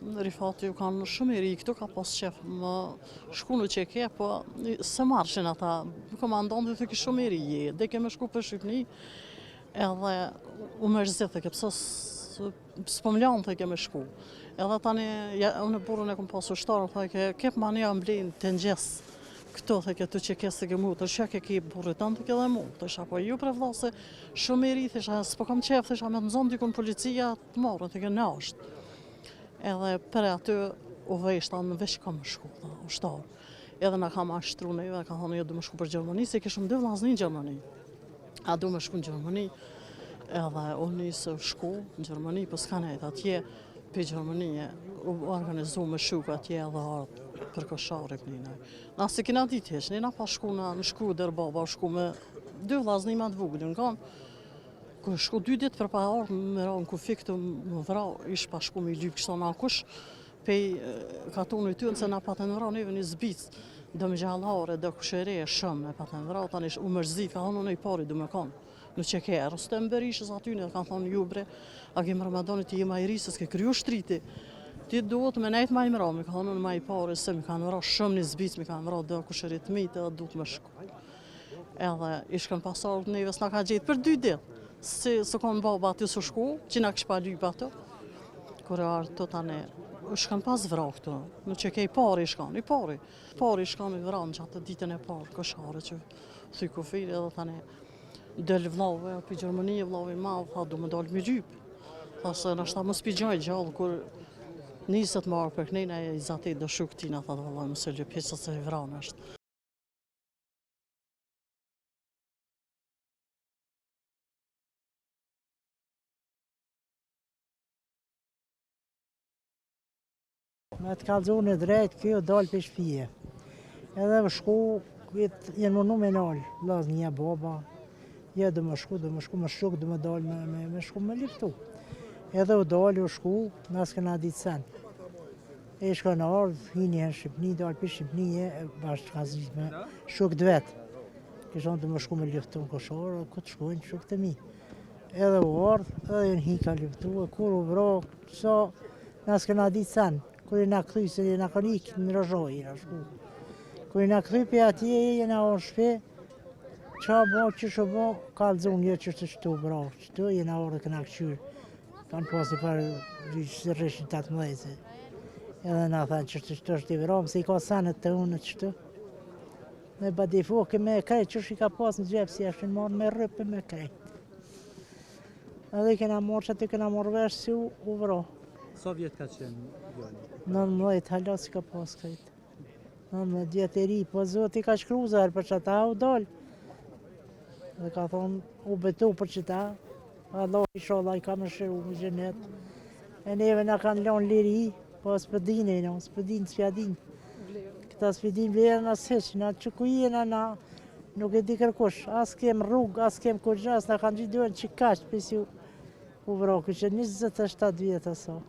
Rifati u kanë shumë i ri këtu, ka pas qef me shku në UÇK, po s'e marrshin ata, komandanti thojke shumë i ri je, dhe ke me shku për Shqipni, edhe u mërzit, thojke pse s'po më lanë, thojke me shku. Edhe tani, ja, unë burrin e kom pas ushtar, thojke, kep ma një amblin të ngjes, këto, thojke, të UÇK-së, thojke mu, të shë ke ke burrit tënd, thojke dhe mu, thojsha, po ju pre vlla se shumë i ri, thojsha, s'po kam qef, thojsha, me të nzonë dikun policia, të marrën, thojke, në është. Edhe për aty u veshta në veç kam me shku, tha, ushtar. Edhe na ka mashtru neve, ka thonë, jo, du me shku për Gjermani, se kishëm dy vllazni në Gjermani. A du me shku në Gjermani, edhe u nisë shku në Gjermani, po s'ka nejtë atje, për Gjermani, u organizu me shokë atje edhe ardhë për Koshare kënina. Na s'e kina ditë hiç, ne na pa shku na në Shkodër, baba u shku me dy vllazni ma të vogël, në kanë, Kur shku dy ditë për pa ardhë me ra në kufi këtu më vra, ish pa shku me i lypë kështu na kush, pej katunit tynë se na patën vra neve një zbic, do me gjallare, do kushëri e shumë e patën vra, tani u mërzit, ka thonë unë i pari du me konë. Në UÇK, Rrustem Berishës aty në kanë thonë ju bre, Agim Ramadani ti je ma i ri se s'ke kry ushtri ti. Ti duhet me nejtë ma i mrami, ka thonë unë ma i pari se më kanë vra shumë një zbic, më kanë vra do kushëri të mitë edhe duhet me shku. Edhe ish kanë pas ardhë neve s'na ka gjetë për dy ditë. Si s'u konë baba aty s'u shku, që na kish pa lypë ato. Kur e ardhë të tani, ish kanë pas vra këtu, në UÇK i pari ish kanë, i pari. Pari ish kanë i vra në qatë ditën e parë, Koshare që thy kufiri edhe tani. Del vllau, prej Gjermanie, vllau i madh, tha du me dalë me lypë. Tha se nashta mos p'i gjoj gjallë, kur niset me ardhë për knejna e i zati do shuk tina, tha vëllai, mos e lyp, hiç se i vranë është. Me të kallzu në drejt, kjo dalë prej shpije. Edhe më shku, jenë mundu me nalë, vllaznija baba, ja do më shku, do më shku, më shuk, do më dalë me, me, me shku me luftu. Edhe u dalë, u shku, na s'kena ditë sen. E shkon ardhë, hini në Shqipni, dalë prej Shqipnie, bashkë ka zgjidh me shokët vet. Kisha do më shku me luftu në Koshare, ku të shkojnë shokët e mi. Edhe u ardhë, edhe jenë hi ka luftu, e kur u vra, so, na s'kena ditë sen, kur jena kthy, se jena kanë ikë në Rozhajë, jena shku. Kur jena kthy prej atje, jena ardhë në shpi, qa bo, qysh u bo, kallzun një që është qëtu vra, qëtu jena ardhë kena këqyrë. Kanë pas një farë si rrëshin 18 Edhe na thanë që qëtu është i vramë, se i ka senet të unë qëtu. Me badifoke me krejt, që i ka pas në xhep, si është në marrë me rrëpë me krejt. Edhe i kena marrë që aty kena marrë vesh si u, u vra. Sa vjet ka qenë djali? 19, hala s'i ka pas krejt. 19 vjet e ri, po zoti ka shkru zaher për qata u dalë. Dhe ka thonë, u betu për qëta, Allah inshallah i ka mëshiru me xhenet. E neve na kanë lënë liri, po s'po dinë, no, s'po dinë, s'po dinë. Këta s'po dinë vlerën as hiç, na që ku jena na, nuk e di kërkush, as kem rrugë, as kem kurgjë, as na kanë gjithë duhen që kaq, pasi u, u vra, kështë 27 vjetë aso.